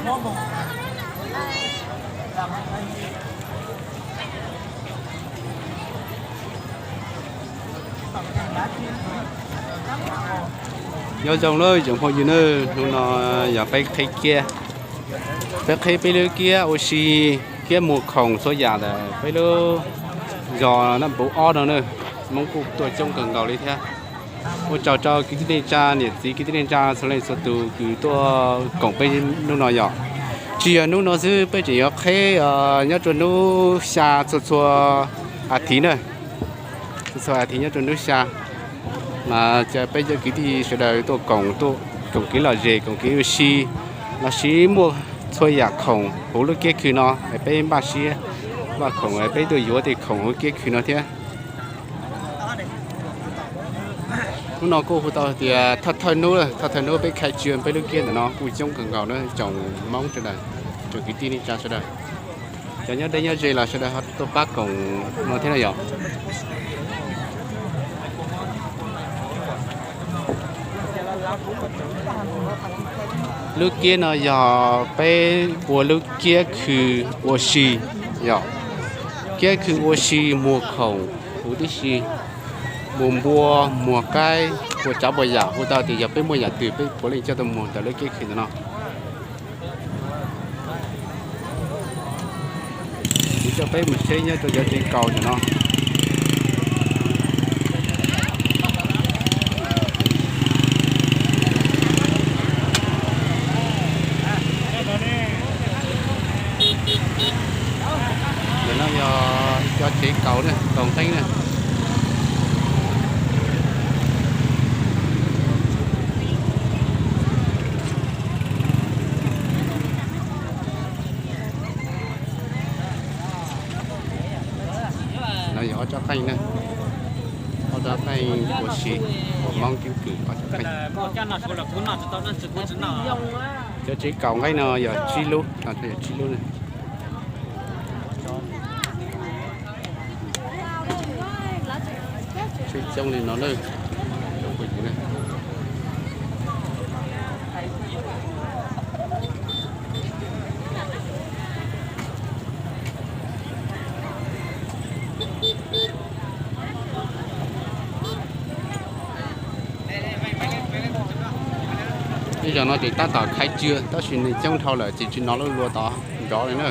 Nyob zoo lawm tsoom phooj ywg na, hnub no yog peb qhib kiab, peb qhib peb lub kiab ua si, kiab muag khoom txhua yam ntawm peb lub zos Naj Puv ob no na. Hmoob kuj tuaj coob kawg nkaus li thiab. Ua tsaug rau kwv tij neej tsa, niam txiv kwv tij neej tsa txhua leej txhua tus kws tuaj koom peb hnub no yom. Tsis yog hnub no xwb, peb tseem yuav qhib nyob rua hnub xya txhua txhua as thiv na, txhua txhua as thiv nyob rua hnub xya. Mas peb cov kwv tij sawv daws tuaj koom, tuaj koom kev lom zem, koom kev ua si, los sis muaj txhua yam khoom huv lub kiab khw no es peb npaj siab, npaj khoom es peb tuaj yuav tej khoom huv kiab khw no thiab. Hnub no kuj hu tau tias thawj thawj hnub, thawj thawj hnub peb khai trương peb lub kiab ntawm no kuj coob kawg nkaus na tsoom Hmoob sawv daws, tsoom kwv tij neej tsa sawv daws. Cov nyob deb nyob ze los sawv daws ho tuaj pab koom no thiab na yom. Lub kiab no yog peb ua lub kiab khw ua si yom. Kiab khw ua si muag khoom huv tib si, muag npua, muag qaib, ua tsav puas yam, hu tau tias yog peb muaj yam twg peb puav leej coj tuaj muag ntawm lub kiab khw ntawm no. Kuv coj peb mus saib nyob rau cov tsev kaus ntawm no. Ntawm no yog cov tsev kaus na, kaus nqeeb na. No yog ob tsob qeej na, ob tsob qeej ua si, ua Hmoob keeb kwm ob tsob qeej. Cov tsev kaus nqeeb no yog tsib lub, yog tsib lub na. Tsheb coob li no na. Tej zaum no ces tab tom khai trương, tab sis neeg coob dhau lawm ces tsis hnov lub luag tod nrov li na.